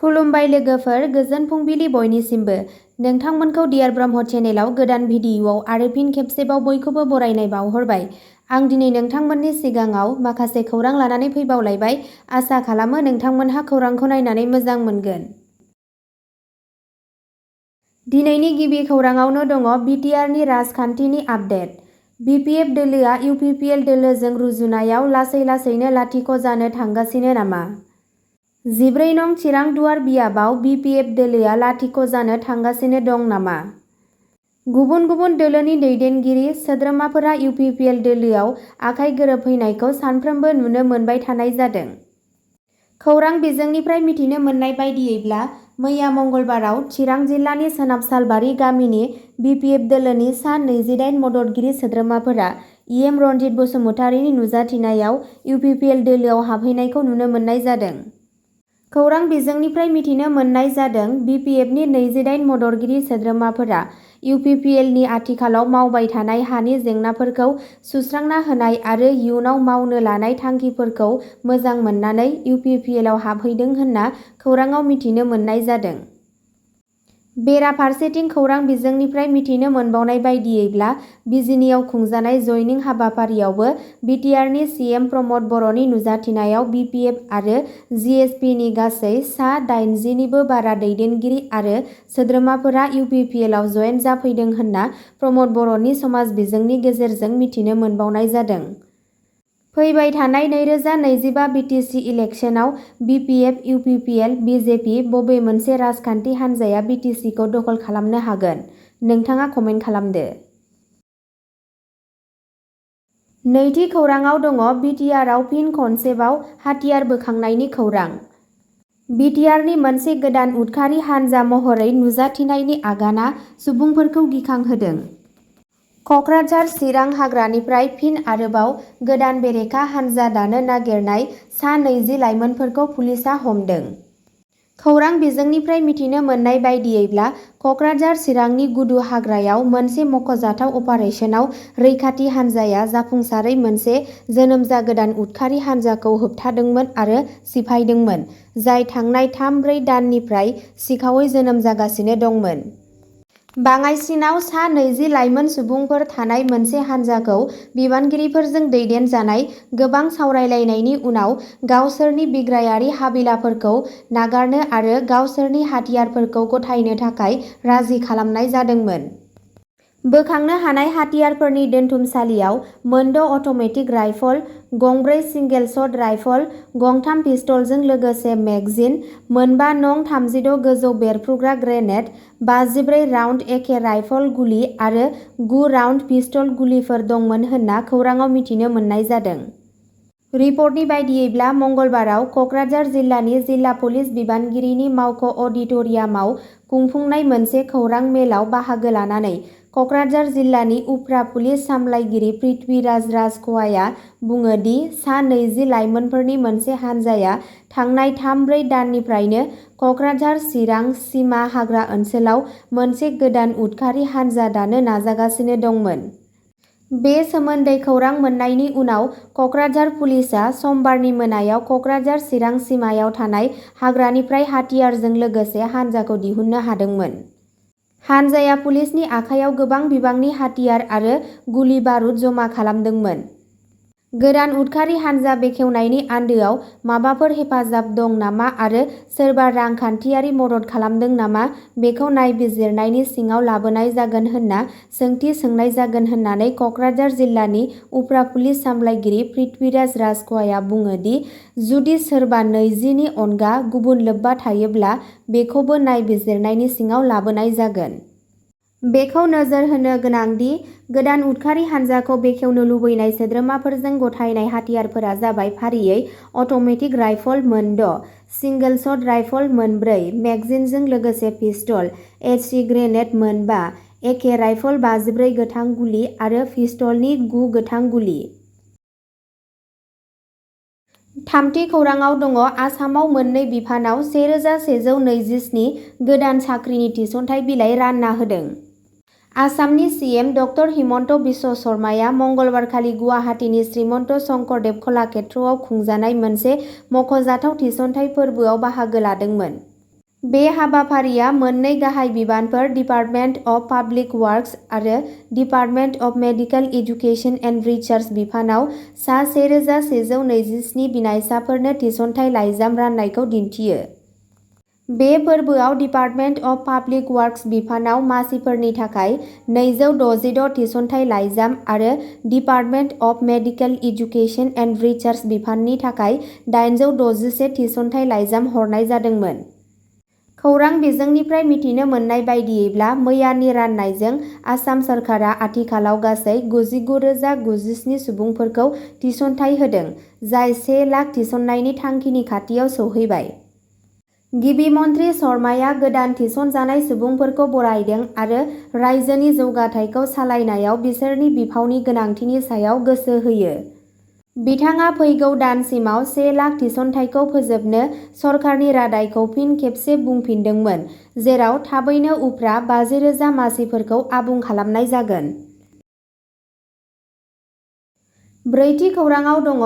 खुलुमबाय लोगोफोर, गोजोन फुंबिलि बयनिसिमबो। नोंथांमोनखौ डियार ब्रह्म चेनेलाव गोदान भिडिअ'आव आरो फिन खेबसेबाव बयखौबो बरायनाय बावहरबाय। आं दिनै नोंथांमोननि सिगाङाव माखासे खौरां लानानै फैबावलायबाय। आसा खालामो नोंथांमोनहा खौरांखौ नायनानै मोजां मोनगोन। दिनैनि गिबि खौराङावनो दङ बिटिआरनि राजखान्थिनि आपडेट। बिपिएफ दोलोआ इउपिपिएल दोलोजों रुजुनायाव लासै लासैनो लाथिख' जानो थांगासिनो नामा? 14 नं चिरां दुवार बियाबाव बिपिएफ दोलोआ लाथिख' जानो थांगासिनो दं नामा? गुबुन गुबुन दोलोनि दैदेनगिरि सोद्रोमाफोरा इउपिपिएल दोलोआव आखाइ गोरोबहैनायखौ सानफ्रोमबो नुनो मोनबाय थानाय जादों। खौरां बिजोंनिफ्राय मिथिनो मोननाय बायदियैब्ला मैया मंगलबाराव चिरां जिल्लानि सोनाब सालबारि गामिनि बिपिएफ दोलोनि सा 28 मददगिरि सोद्रोमाफोरा इएम रन्जित बसुमतारीनि नुजाथिनायाव इउपिपिएल दोलोआव हाबहैनायखौ नुनो मोननाय जादों। खौरां बिजोंनिफ्राय मिथिनो मोननाय जादों बिपिएफनि 28 मददगिरि सोद्रोमाफोरा इउपिपिएलनि आथिखालाव मावबाय थानाय हानि जेंनाफोरखौ सुस्रांना होनाय आरो इयुनाव मावनो लानाय थांखिफोरखौ मोजां मोननानै इउपिपिएलआव हाबहैदों होनना खौराङाव मिथिनो मोननाय जादों। बेराफारसेथिं खौरां बिजोंनिफ्राय मिथिनो मोनबावनाय बायदियैब्ला बिजिनियाव खुंजानाय जयनिं हाबाफारियावबो बिटिआरनि सिएम प्रमद बर'नि नुजाथिनायाव बिपिएफ आरो जिएसपिनि गासै सा 80निबो बारा दैदेनगिरि आरो सोद्रोमाफोरा इउपिपिएलआव जयेन जाफैदों होनना प्रमद बर'नि समाज बिजोंनि गेजेरजों मिथिनो मोनबावनाय जादों। फैबाय थानाय 2025 बिटिसि इलेक्शनाव बिपिएफ, इउपिपिएल, बिजेपि बबे मोनसे राजखान्थि हान्जाया बिटिसिखौ दखल खालामनो हागोन? नोंथाङा कमेन्ट खालामदो। नैथि खौराङाव दङ बिटिआरआव फिन खनसेबाव हाथियार बोखांनायनि खौरां। बिटिआरनि मोनसे गोदान उदखारि हान्जा महरै नुजाथिनायनि आगाना सुबुंफोरखौ गिखांहोदों। क'क्राझार चिरां हाग्रानिफ्राय फिन आरोबाव गोदान बेरेखा हान्जा दानो नागिरनाय सा 20 लाइमोनफोरखौ पुलिसआ हमदों। खौरां बिजोंनिफ्राय मिथिनो मोननाय बायदियैब्ला क'क्राझार चिरांनि गुदु हाग्रायाव मोनसे मख'जाथाव अपारेसनाव रैखाथि हान्जाया जाफुंसारै मोनसे जोनोम जागोदान उदखारि हान्जाखौ होबथादोंमोन आरो सिफायदोंमोन, जाय थांनाय 3-4 दाननिफ्राय सिखावै जोनोम जागासिनो दंमोन। बाङाइसिनाव सा 20 लाइमोन सुबुंफोर थानाय मोनसे हान्जाखौ बिबानगिरिफोरजों दैदेनजानाय गोबां सावरायलायनायनि उनाव गावसोरनि बिग्रायारि हाबिलाफोरखौ नागारनो आरो गावसोरनि हाथियारफोरखौ गथायनो थाखाय राजि खालामनाय जादोंमोन। बोखांनो हानाय हाथियारफोरनि दोनथुमसालियाव मोनद' automatic rifle, 2 single shot rifle, 2 पिस्तलजों लोगोसे मेगजिन, 4 नं 36 गोजौ बेरफ्रुग्रा ग्रेनेड, 54 राउन्ड एके राइफल गुलि आरो 9 राउन्ड पिस्तल गुलिफोर दंमोन होनना खौराङाव मिथिनो मोननाय जादों। रिपर्टनि बायदियैब्ला मंगलबाराव क'क्राझार जिल्लानि जिल्ला पुलिस बिबानगिरिनि मावख' अडिट'रियामाव खुंफुंनाय मोनसे खौरां मेलाव बाहागो लानानै क'क्राझार जिल्लानि उफ्रा पुलिस सामलायगिरि पृथ्वीराज राजख'वाया बुङो दि सा 20 लाइमोनफोरनि मोनसे हान्जाया थांनाय 3-4 दाननिफ्रायनो क'क्राझार चिरां सिमा हाग्रा ओनसोलाव मोनसे गोदान उदखारि हान्जा दानो नाजागासिनो दंमोन। बे सोमोन्दै खौरां मोननायनि उनाव क'क्राझार पुलिसआ समबारनि मोनायाव क'क्राझार चिरां सिमायाव थानाय हाग्रानिफ्राय हाथियारजों लोगोसे हान्जाखौ दिहुननो हादोंमोन। हान्जाया पुलिसनि आखायाव गोबां बिबांनि हाथियार आरो गुलि बारुद जमा खालामदोंमोन। गोदान उदखारि हान्जा बेखेवनायनि आन्दोआव माबाफोर हेफाजाब दं नामा आरो सोरबा रांखान्थियारि मदद खालामदों नामा बेखौ नायबिजिरनायनि सिङाव लाबोनाय जागोन होनना सोंथि सोंनाय जागोन होननानै क'क्राझार जिल्लानि उफ्रा पुलिस सामलायगिरि पृथ्वीराज राजख'वाया बुङो दि जुदि सोरबा 20नि अनगा गुबुन लोब्बा थायोब्ला बेखौबो नायबिजिरनायनि सिङाव लाबोनाय जागोन। बेखौ नोजोर होनो गोनांदि गोदान उदखारि हान्जाखौ बेखेवनो लुबैनाय सोद्रोमाफोरजों गथायनाय हाथियारफोरा जाबाय फारियै automatic rifle 6, single shot rifle 4, मेगजिनजों लोगोसे पिस्तल, एचसि ग्रेनेड 5, एके राइफल 54 गोथां गुलि आरो पिस्तलनि 9 गोथां गुलि। थामथि खौराङाव दङ आसामाव मोननै बिफानाव 1127 गोदान साख्रिनि थिसनथाइ बिलाइ रानना होदों। आसामनि सिएम ड हिमन्त बिश्व शर्माया मंगलबारखालि गुवाहाटीनि श्रीमन्त शंकरदेव कलाक्षेत्रआव खुंजानाय मोनसे मख'जाथाव थिसनथाइ फोरबोआव बाहागो लादोंमोन। बे हाबाफारिया मोननै गाहाय बिबानफोर डिपार्टमेन्ट अफ पाब्लिक वार्कस आरो department of medical education and research बिफानाव सा 1127 बिनायसाफोरनो थिसनथाइ लाइजाम राननायखौ दिन्थियो। बे फोरबोआव डिपार्टमेन्ट अफ पाब्लिक वार्कस बिफानाव मासिफोरनि थाखाय 266 थिसनथाइ लाइजाम आरो department of medical education and research बिफाननि थाखाय 861 थिसनथाइ लाइजाम हरनाय जादोंमोन। खौरां बिजोंनिफ्राय मिथिनो मोननाय बायदियैब्ला मैयानि राननायजों आसाम सोरखारा आथिखालाव गासै 99,097 सुबुंफोरखौ थिसनथाइ होदों, जाय 1 लाख थिसननायनि थांखिनि खाथियाव सौहैबाय। गिबि मन्थ्रि शर्माया गोदान थिसनजानाय सुबुंफोरखौ बरायदों आरो रायजोनि जौगाथायखौ सालायनायाव बिसोरनि बिफावनि गोनांथिनि सायाव गोसो होयो। बिथाङा फैगौ दानसिमाव 1 लाख थिसनथाइखौ फोजोबनो सरकारनि रादायखौ फिन खेबसे बुंफिनदोंमोन, जेराव थाबैनो उफ्रा 50,000 मासिफोरखौ आबुं खालामनाय जागोन। ब्रैथि खौराङाव दङ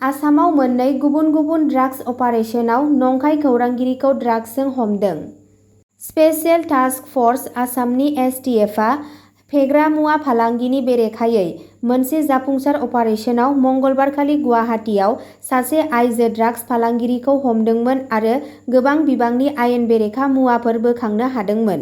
आसामाव मोननै गुबुन गुबुन ड्राग्स अपारेशनाव नंखाय खौरांगिरिखौ ड्राग्सजों हमदों। स्पेशेल टास्क फर्स आसामनि STFआ फेग्रा मुवा फालांगिनि बेरेखायै मोनसे जाफुंसार अपारेशनाव मंगलबारखालि गुवाहाटीआव सासे आइजो ड्राग्स फालांगिरिखौ हमदोंमोन आरो गोबां बिबांनि आयेन बेरेखा मुवाफोर बोखांनो हादोंमोन।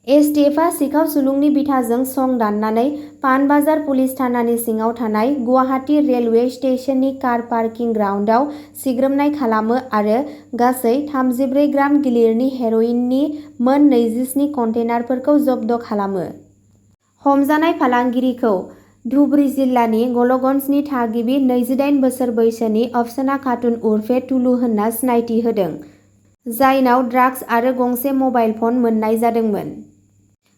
STFआ सिखाव सुलुंनि बिथाजों सं दाननानै पानबाजार पुलिस थानानि सिङाव थानाय गुवाहाटी रेलवे स्टेशननि कार पार्किं ग्राउन्डआव सिग्रोमनाय खालामो आरो गासै 34 ग्राम गिलिरनि हेर'इननि मोन 27 कन्टेनारफोरखौ जब्द खालामो। हमजानाय फालांगिरिखौ धुबरी जिल्लानि गल'गन्जनि थागिबि 28 बोसोर बैसोनि अफसना खातुन उर्फे टुलु होनना सिनायथि होदों, जायनाव ड्राग्स आरो गंसे मबाइल फन मोननाय जादोंमोन।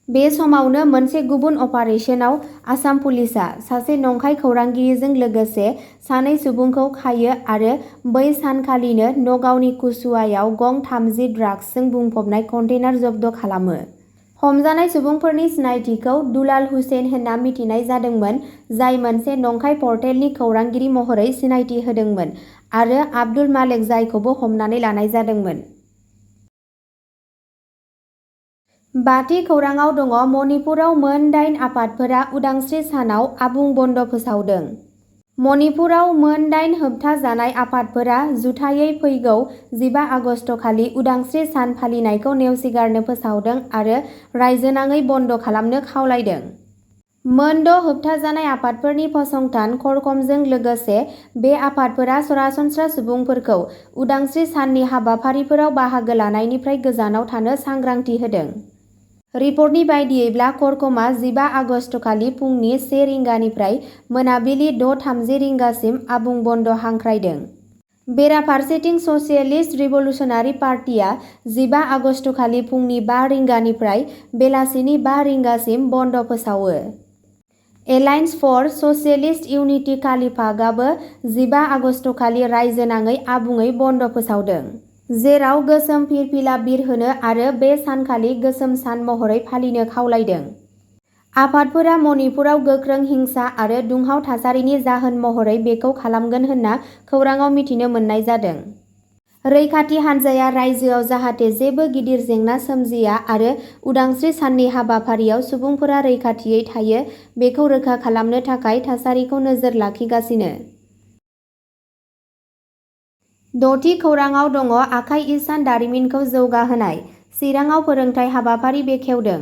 बे समावनो मोनसे गुबुन अपारेशनाव आसाम पुलिसआ सासे नंखाय खौरांगिरिजों लोगोसे 2 सुबुंखौ खायो आरो बै सानखालिनो नगावनि कुसुवायाव गं 30 ड्राग्सजों बुंफबनाय कन्टेनार जब्द खालामो। हमजानाय सुबुंफोरनि सिनायथिखौ दुलाल हुसैन होनना मिथिनाय जादोंमोन, जाय मोनसे नंखाय पर्टेलनि खौरांगिरि महरै सिनायथि होदोंमोन, आरो आब्दुल मालेक, जायखौबो हमनानै लानाय जादोंमोन। बाथि खौराङाव दङ मणिपुराव मोन 8 आफादफोरा उदांस्रि सानाव आबुं बन्द फोसावदों। मणिपुराव मोन 8 होबथाजानाय आफादफोरा जुथायै फैगौ 15 आगस्तखालि उदांस्रि सान फालिनायखौ नेवसिगारनो फोसावदों आरो रायजोनाङै बन्द खालामनो खावलायदों। मोन 6 होबथाजानाय आफादफोरनि फसंथान खरखमजों लोगोसे बे आफादफोरा सरासनस्रा सुबुंफोरखौ उदांस्रि साननि हाबाफारिफोराव बाहागो लानायनिफ्राय गोजानाव थानो सांग्रांथि होदों। रिपर्टनि बायदियैब्ला खरखमा 15 आगस्तखालि फुंनि 1 रिंगानिफ्राय मोनाबिलि 6:30 रिंगासिम आबुं बन्द हांख्रायदों। बेराफारसेथिं ससियेलिस्ट रिभलुसनारि पार्टिआ 15 आगस्तखालि फुंनि 5 रिंगानिफ्राय बेलासिनि 5 रिंगासिम बन्द फोसावो। एलायन्स फर ससियेलिस्ट इउनिटि कालिपाकआबो 15 आगस्तखालि रायजोनाङै आबुङै बन्द फोसावदों, जेराव गोसोम फिरफिला बिरहोनो आरो बे सानखालि गोसोम सान महरै फालिनो खावलायदों। आफादफोरा मणिपुराव गोख्रों हिंसा आरो दुंहाव थासारिनि जाहोन महरै बेखौ खालामगोन होनना खौराङाव मिथिनो मोननाय जादों। रैखाथि हान्जाया रायजोआव जाहाथे जेबो गिदिर जेंना सोमजिया आरो उदांस्रि साननि हाबाफारियाव सुबुंफोरा रैखाथियै थायो, बेखौ रोखा खालामनो थाखाय थासारिखौ नोजोर लाखिगासिनो। द'थि खौराङाव दङ आखाइ इसान दारिमिनखौ जौगाहोनाय, चिराङाव फोरोंथाय हाबाफारि बेखेवदों।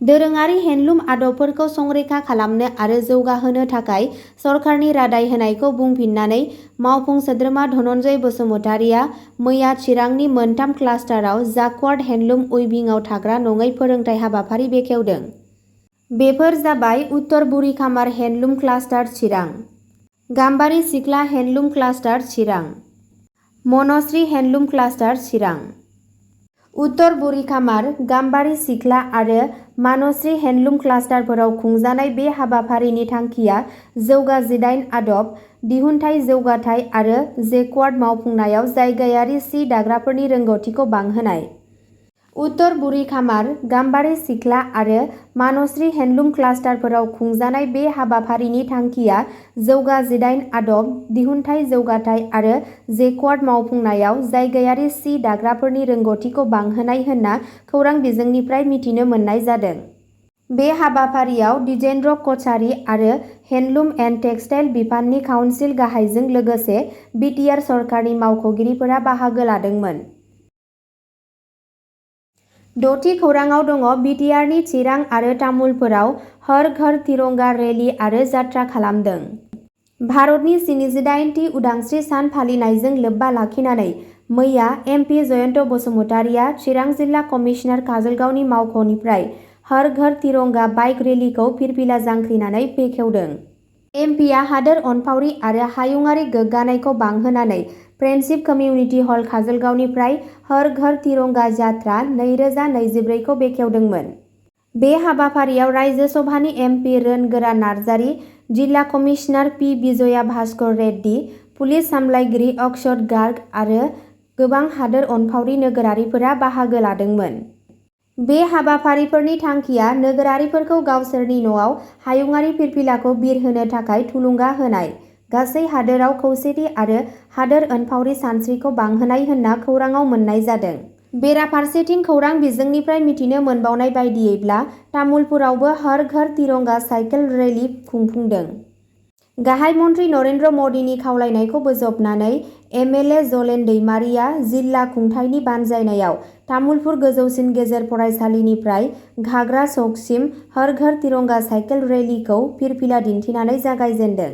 दोरोङारि हेन्डलुम आदबफोरखौ संरैखा खालामनो आरो जौगाहोनो थाखाय सरकारनि रादाय होनायखौ बुंफिननानै मावफुं सोद्रोमा धनन्जय बसुमतारिया मैया चिरांनि मोनथाम क्लास्टाराव जाक्वार्ड हेन्डलुम उइभिंआव थाग्रा नङै फोरोंथाय हाबाफारि बेखेवदों। बेफोर जाबाय उत्तर बुरिखामार हेन्डलुम क्लास्टार चिरां, गाम्बारि सिख्ला हेन्डलुम क्लास्टार चिरां, मनश्री हेन्डलुम क्लास्टार चिरां। उत्तर बुरिखामार, गाम्बारि सिख्ला आरो मानश्री हेन्डलुम क्लास्टारफोराव खुंजानाय बे हाबाफारिनि थांखिया जौगा 18 आदब, दिहुनथाय जौगाथाय आरो जेक्वार्ड मावफुंनायाव जायगायारि सि दाग्राफोरनि रोंग'थिखौ बांहोनाय। उत्तर बुरिखामार, गाम्बारि सिख्ला आरो मानसश्री हेन्डलुम क्लास्टारफोराव खुंजानाय बे हाबाफारिनि थांखिया जौगा जिदाइन आदब, दिहुनथाइ जौगाथाय आरो जेकवार्ड मावफुंनायाव जायगायारि सि दाग्राफोरनि रोंग'थिखौ बांहोनाय होनना खौरां बिजोंनिफ्राय मिथिनो मोननाय जादों। बे हाबाफारियाव दिजेन्द्र कछारी आरो हेन्डलुम एन्ड टेक्सटाइल बिफाननि काउन्सिल गाहायजों लोगोसे बिटिआर सरकारनि मावख'गिरिफोरा बाहागो लादोंमोन। द'थि खौराङाव दङ बिटिआरनि चिरां आरो तामुलपुराव हर घर तिरंगा रेली आरो जात्रा खालामदों। भारतनि 78थि उदांस्रि सान फालिनायजों लोब्बा लाखिनानै मैया एमपि जयन्त बसुमतारीया चिरां जिल्ला कमिसनार काजलगावनि मावख'निफ्राय हर घर तिरंगा बाइक रेलीखौ फिरफिला जांख्रिनानै बेखेवदों। एमपिआ हादोर अनफावरि आरो हायुंआरि गोग्गानायखौ बांहोनानै फ्रेन्डशिप कमिउनिटि हल काजलगावनिफ्राय हर घर तिरंगा जात्रा 2024 खौ बेखेवदोंमोन। बे हाबाफारियाव रायजो सभानि एमपि रोनगोरा नार्जारी, जिल्ला commissioner P Vijaya Bhaskar Reddy, police सामलायगिरि अक्षत गार्ग आरो गोबां हादोर अनफावरि नोगोरारिफोरा बाहागो लादोंमोन। बे हाबाफारिफोरनि थांखिया नोगोरारिफोरखौ गावसोरनि न'आव हायुंआरि फिरफिलाखौ बिरहोनो थाखाय थुलुंगा होनाय, गासै हादोराव खौसेथि आरो हादोर अनफावरि सानस्रिखौ बांहोनाय होनना खौराङाव मोननाय जादों। बेराफारसेथिं खौरां बिजोंनिफ्राय मिथिनो मोनबावनाय बायदियैब्ला तामुलपुरावबो हर घर तिरंगा साइकेल रेली खुंफुंदों। गाहाय मन्त्रि नरेन्द्र मदिनि खावलायनायखौ बोजबनानै एमएलए जलेन दैमारीया जिल्ला खुंथायनि बानजायनायाव तामुलपुर गोजौसिन गेजेर फरायसालिनिफ्राय घाग्रा चौकसिम हर घर तिरंगा साइकेल रेलीखौ फिरफिला दिन्थिनानै जागायजेन्दों।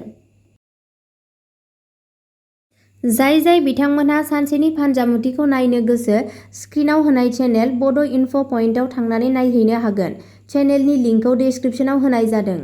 जाय बिथांमोनहा सानसेनि फानजामुथिखौ नायनो गोसो स्क्रिनाव होनाय चेनेल बड' इनफ' पइन्टआव थांनानै नायहैनो हागोन। चेनेलनि लिंकखौ डिस्क्रिप्सनाव होनाय जादों।